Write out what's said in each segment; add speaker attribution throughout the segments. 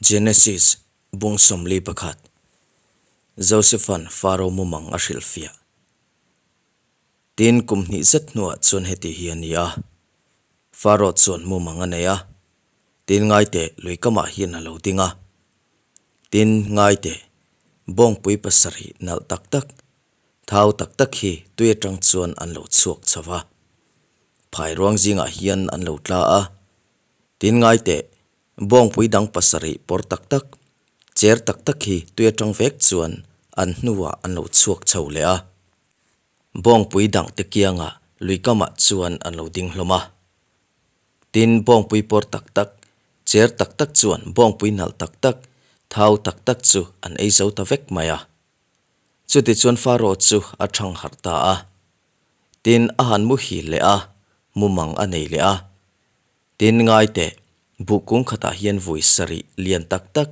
Speaker 1: Genesis bung 41 Josepha'n Faro mumang a hrilhfiah. Tin, kum hnih zet hnuah chuan heti hi a ni a, Faro chuan mumang a nei a, tin ngaite lui kamah hian a lo ding a. Tin, ngaite bawngpui pasarih nalh tak tak, thau tak tak hi tui atang chuan an lo chhuak chho va. Phai ruang zingah hian an lo tla a. Tin, ngaite Bawngpui dang pasarih pawr tak tak, cher tak tak hi tui atang vek chuan an hnuah an lo chhuak chho leh a. Bawngpui dang te kiangah lui kamah chuan an lo ding hlawm a. Tin, bawngpui pawr tak tak, cher tak tak chuan bawngpui nalh tak tak, thau tak tak chu an ei zo ta vek mai a. Chutichuan Faro chu a thang harh ta a. Tin, a han muhil leh a, mumang a nei leh a. Tin ngai teh, buh kung khatah hian vui sarih lian tak tak,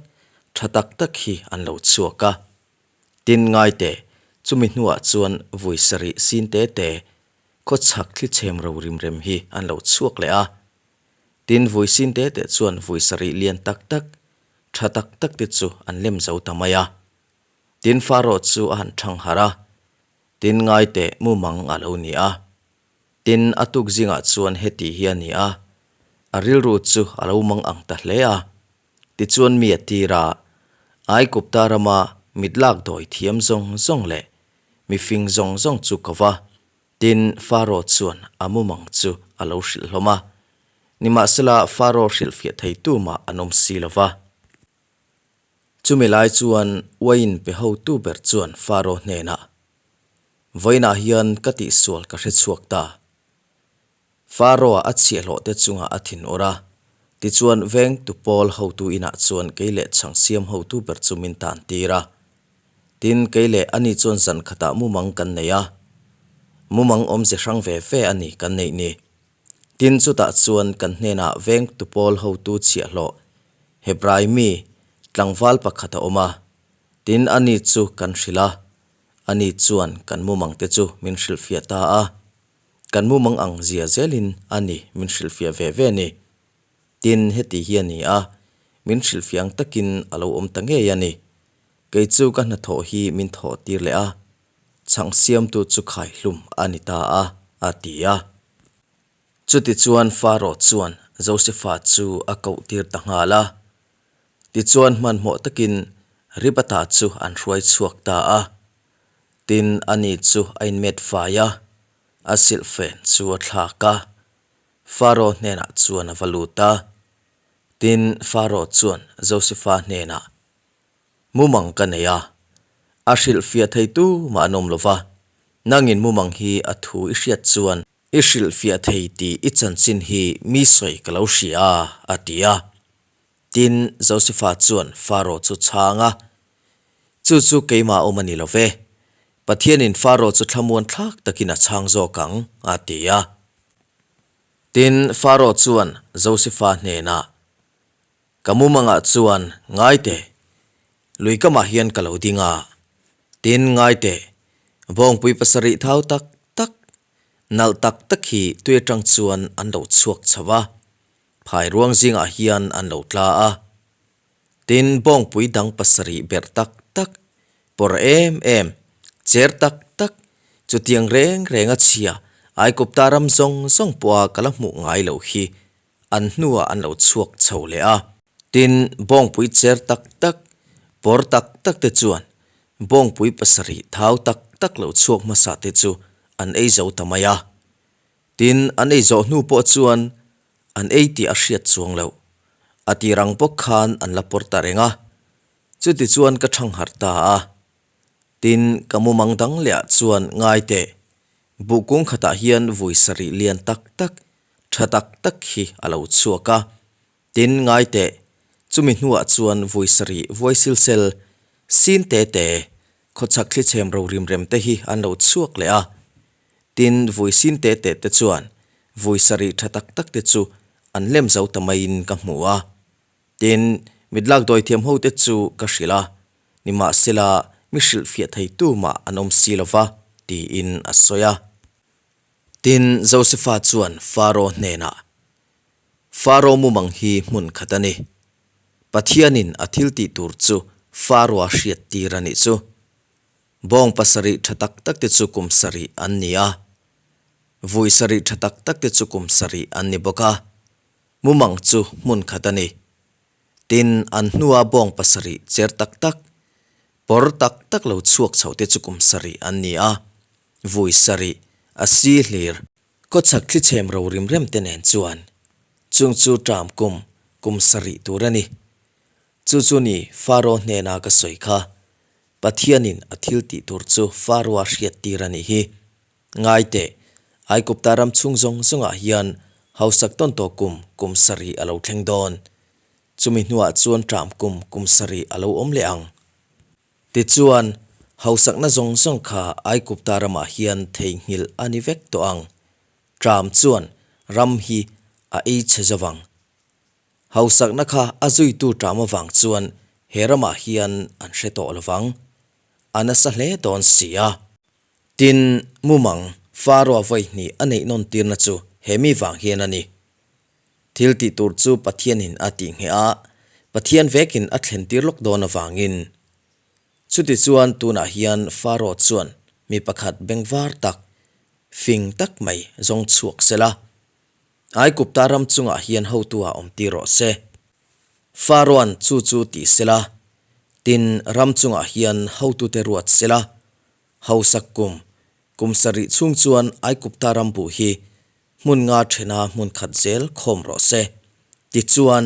Speaker 1: tha tak tak hi an lo chhuak a. Tin ngai teh, chumi hnuah chuan vui sarih sin te te, khaw chhak thli chhem ro rim rem hi an lo chhuak leh a. Tin vui sin te te chuan vui sarih lian tak tak, tha tak tak te chu an lem zo ta mai a. Tin Faro chu a han thang harh a, tin ngai teh mumang a lo ni a. Tin, a tuk zingah chuan heti hi a ni a, a rilru chu a lo mang ang ta hle a. Tichuan mi a tir a, Aigupta rama mit lak dawi thiam zawng zawng leh mi fing zawng zawng chu ko va. Tin, Faro chuan a mumang chu a lo hrilh hlawm a. Nimahsela, Faro hrilhfiah theitu mah an awm si lo va. Chumi lai chuan uain pe hotu ber chuan Faro hnenah, Vawiinah hian ka tihsual ka hre chhuak ta. Faro-a a chhiahhlawh te chungah a thin ur a, tichuan veng tu pawl hotu inah chuan kei leh chhang siam hotu ber chu min tan tir a. Tin, kei leh ani chuan zan khatah mumang kan nei a. Mumang awmze hrang ve ve a ni kan neih ni. Tin, chutah chuan kan hnenah veng tu pawl hotu chhiahhlawh Hebrai mi tlangval pakhat a awm a. Tin, ani chu kan hrilh a. Ani chuan kan mumang te chu min hrilhfiah ta a, kan mumang ang zia zelin a ni min hrilhfiah ve ve ni. Tin, heti hi a ni a, min hrilhfiah ang takin a lo awm ta ngei a ni. Kei chu ka hnathawh hi min thawh tir leh a, chhang siamtu chu khai hlum a ni ta a, a ti a. Chutichuan Faro chuan Josefa chu a koh tir ta nghal a. Tichuan hmanhmawh takin Ribata chu an hruai chhuak ta a. Tin, ani chu a inmet fai a, a silhfen chu a thlak a, Faro hnenah chuan a va lut a. Tin, Faro chuan Josefa hnenah, Mumang ka nei a, a hrilhfiah theitu mah an awm lo va, nangin mumang hi a thu i hriat chuan i hrilhfiah thei tih i chanchin hi mi sawi ka lo hria a, a ti a. Tin, Josefa chuan Faro chu chhang a, Chu chu keimah awm a ni lo ve. Pathianin Faro chu thlamuan thlak takin a chhang zawk ang, a ti a. Tin, Faro chuan Josefa hnenah, Ka mumangah chuan ngai teh, lui kamah hian ka lo ding a. Tin, ngai teh, bawngpui pasarih thau tak tak, nalh tak tak hi tui atang chuan an lo chhuak chho a. Phai ruang zingah hian an lo tla a. Tin, bawngpui dang pasarih berh tak tak, pawr em em, cher tak tak, chutiang reng reng a chhia Aikupta ram zawng zawng pawha ka la hmuh ngai loh hi an hnuah an lo chhuak chho leh a. Tin, bawngpui cher tak tak, pawr tak tak te chuan bawngpui pasarih thau tak tak lo chhuak hmasa te chu an ei zo ta mai a. Tin, an ei zawh hnu pawh chuan an ei tih a hriat chuang loh. A tir ang bawk khan an la pawr ta reng a, chuti chuan ka thang harh ta a. Tin, ka mumang dang leh ah chuan ngai teh, buh kung khatah hian vui sarih lian tak tak, tha tak tak hi a lo chhuak a. Tin, ngai teh, chumi hnuah chuan vui sarih vuai silsel, sin te te, khawchhak thlichhem ro rim rem te hi an lo chhuak leh a. Tin, vui sin te te te chuan vui sarih tha tak tak te chu an lem zo ta maiin ka hmu a. Tin, mitlak dawithiam ho te chu ka hrilh a, nimahsela mi hrilhfiah theitu mah an awm si lo va, tiin a sawi a. Tin, Josefa chuan Faro hnenah, Faro mumang hi hmun khat a ni. Pathianin a thiltih tur chu Faroa hriattir a nih chu. Bawng pasarih tha tak takte chu kum sarih an ni a, vui sarih tha tak takte chu kum sarih an ni bawk a, mumang chu hmun khat a ni. Tin, an hnua bawng pasarih cher tak tak, pawr tak tak lo chhuak chhote chu kum sarih an ni a, vui sarih a si hlir. Khawchhak thlichhem ro rim rem te nen chuan chung chu ṭam kum kum sarih tur a ni. Chu chu ni Faro hnena ka sawi kha. Pathianin a thil tih tur chu Faroa hriattir a nih hi. Ngai teh, Aigupta ram chhung zawng zawngah hian hausak tawn tawh kum kum sarih a lo thleng dawn. Chumi hnuah chuan ṭam kum kum sarih a lo awm leh ang. Tichuan, hausakna zawng zawng kha Aigupta ramah hian theihnghilh a ni vek tawh ang. Ṭam chuan ram hi a ei chhe zo vang. Hausakna kha a zuitu ṭam avang chuan he ramah hian an hre tawh lo vang. A nasa hle dawn si a. Tin, mumang Faroa vawi hnih a neih nawn tirna chu he mi vang hian a ni. Thil tih tur chu Pathianin a tih ngheh a, Pathian vekin a thlen tir lawk dawn avangin. Chutichuan tunah hian Faro chuan mi pakhat bengvar tak, fing tak mai zawng chhuak sela, Aigupta ram chungah hian hotu ah awm tir rawh se. Faroan chu chu ti sela, tin ram chungah hian hotute ruat sela, hausak kum, kum sarih chhung chuan Aigupta ram buh hi Hmun nga thena hmun khat zel khawm rawh se. Tichuan,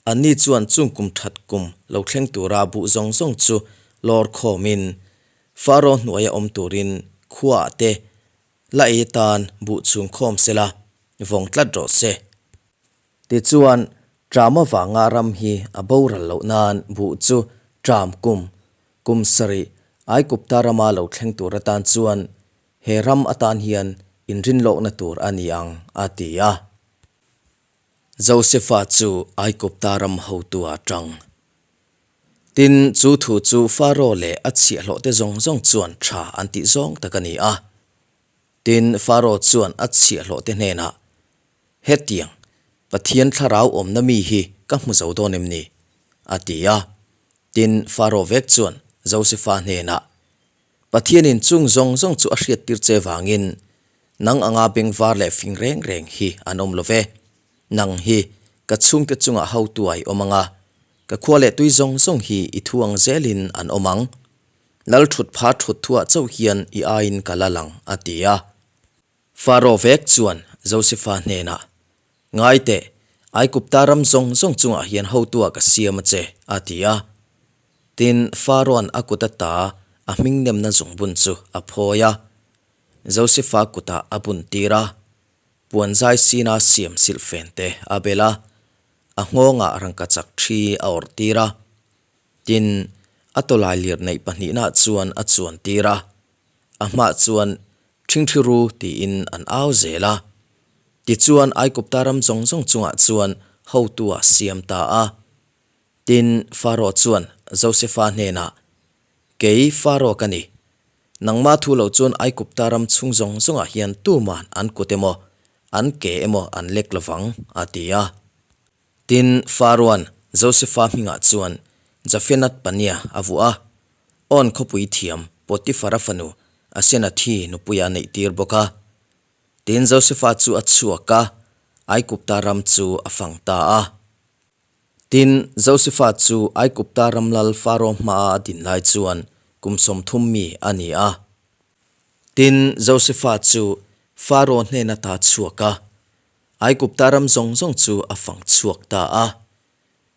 Speaker 1: anni chuan chung kum that kum lo thleng tura buh zawng zawng chu lawr khawmin, Faro hnuaia awm turin khuaah te la ei atan buh chhung khawm sela, vawng tlat rawh se. Tichuan, ṭam avanga ram hi a boral loh nan buh chu ṭam kum, kum sarih Aikupta rama lo thleng tur atan chuan He ram atan hian inrinlawkna tur a ni ang, a ti a. Josefa chu Aikupta ram hotua tang. Tin, chu thu chu Faro leh a chhiahhlawhte zawng zawng chuan tha an tih zawng tak a ni a. Tin, Faro chuan a chhiahhlawhte hnenah, Hetiang, Pathian thlarau awmna mi hi ka hmu zo dawn em ni? a ti a. Tin, Faro vek chuan Josefa hnenah, Pathianin chung zawng zawng chu a hriattir che vangin nang anga bengvar leh fing reng reng hi an awm lo ve. Nang hi ka chhungte chungah hotu a i awm ang a, ka khua leh tui zawng zawng hi i thu ang zelin an awm ang. Lal thut pha thut thuah chauh hian i aiin ka la lang, a ti a. Faro vek chuan Josefa hnenah, Ngai teh, Aigupta ram zawng zawng chungah hian hotua ka siam a che, a ti a. Tin, Faroan a kut ata a hming nemna zungbun chu a phawi a, Josefa kutah a bun tir a, puan zai sina siam silhfen te a bel a, a nghawngah rangkachak thi a awrh tir a. Tin, a tawlai lir neih pahnihna chuan a chuan tir a, a hmah chuan Ṭhingṭhi ru tiin an au zel a. Tichuan Aikupta ram zawng zawng chungah chuan hotu a siam ta a. Tin, Faro chuan Josefa hnenah, Kei Faro ka ni. Nangmah thu lo chuan Aikupta ram chhung zawng zawngah hian tuman an kut emaw, an ke emaw an lek lovang, a ti a. Tin, Faroan Josefa hmingah chuan Jafenath Pania a vuah a, On khawpui thiam Potifara fanu Asenathi nupuia a neihtir bawk a. Tin, Josefa chu a chhuak a, Aikupta ram chu a fang ta a. Tin, Josefa chu Aikupta ram lal Faro hmaa a din lai chuan kum 30 mi a ni a. Tin, Josefa chu Faro hnena ta chhuak a, Aikupta ram zawng zawng chu a fang chhuak ta a.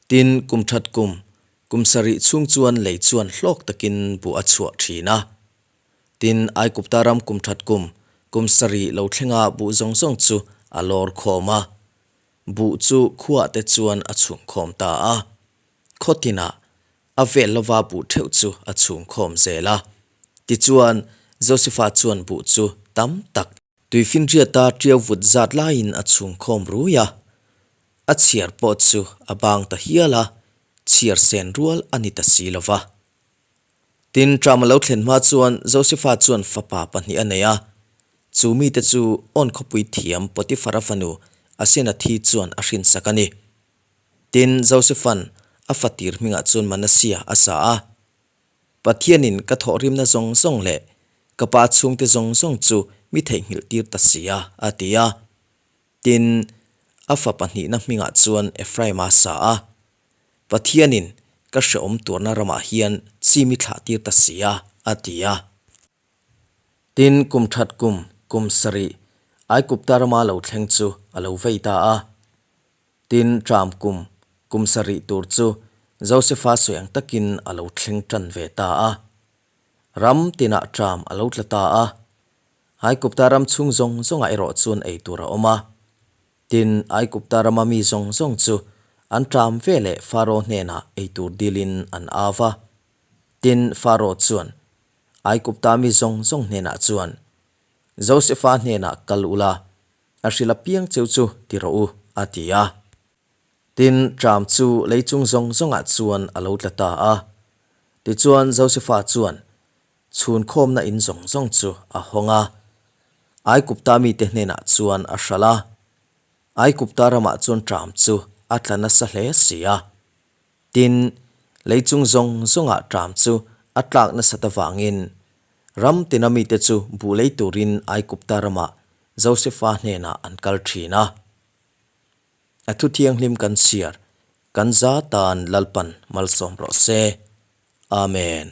Speaker 1: Tin, kum that kum, kum sarih chhung chuan lei chuan hlawk takin buh a chhuah thin a. Tin, Aikupta ram kum that kum, kum sarih lo thlenga buh zawng zawng chu a lawr khawm a. Buh chu khuaah te chuan a chhung khawm ta a. Khaw tinah a vel lova buh theuh chu a chhung khawm zel a. Tichuan, Josefa chuan buh chu tam tak Tuifinriata ṭiau vut zat laiin a chhung khawm rui a, a chhiar pawh chu a bang ta hial a, chhiar sen rual a ni ta si lo va. Tin, ṭam a lo thlen hma chuan Josefa chuan fapa pahnih a nei a, chu mite chu awn khawpui thiam Potifara fanu Asenathi chuan a hrinsak a ni. Tin, Josefa'n A fa tir hmingah chuan Manasia a sa a. Pathianin ka thawhrimna zawng zawng leh ka pa chhungte zawng zawng chu mi theihnghilh tir ta si a, a ti a. Tin, a fa pahnihna hmingah chuan Ephraima sa a. Pathianin ka hrehawm tuarna ramah hian chi mi thlah tir ta si a, a ti a. Tin, kum that kum, kum sarih, Aigupta rama lo thleng chu a lo vei ta a. Tin, ṭam kum, kum sarih tur chu Josefa sawi ang takin a lo thleng ṭan ve ta a. Ram tinah ṭam a lo tla ta a. Aigupta ram chhung zawng zawngah erawh chuan ei tur a awm a. Tin, Aigupta rama mi zawng zawng chu an ṭam ve leh Faro hnenah ei tur dilin an au va. Tin, Faro chuan Aigupta mi zawng zawng hnenah chuan, Josefa hnenah kal ula, a hrilh apiang cheu chu ti rawh u, a ti a. Tin, ṭam chu lei chung zawng zawngah chuan a lo tla ta a. Tichuan, Josefa chuan Chhunkhawmna in zawng zawng chu a hawng a, Aigupta mite hnenah chuan a hralh a. Aigupta ramah chuan ṭam chu a tla nasa hle si a. Tin, lei chung zawng zawngah ṭam chu a tlak nasat avangin ram tina mite chu buh lei turin Aigupta ramah Josefa hnenah an kal ṭhin a. A thu thianghlim kan chhiar, kan za tan Lalpan malsawm rawh se. Amen.